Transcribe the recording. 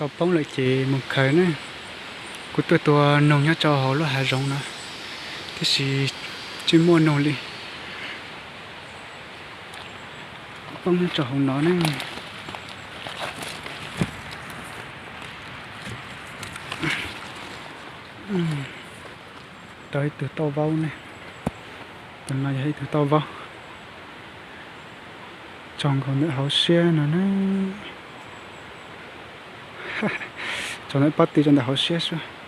Tau poob lawm ces mus khaws na. Kuv tuaj tua noog nyob rau hauv lub hav zoov no, tiam sis tsis muaj noog li. Poob nyob rau hauv no ne. Tau ib tug tauj vaub ne. Tus no yog ib tug tauj vaub. Tsaug nkaus ntawm hauv siab no na. Tsaug ntawm pob tw tsaug ntawm hauv siab xwb.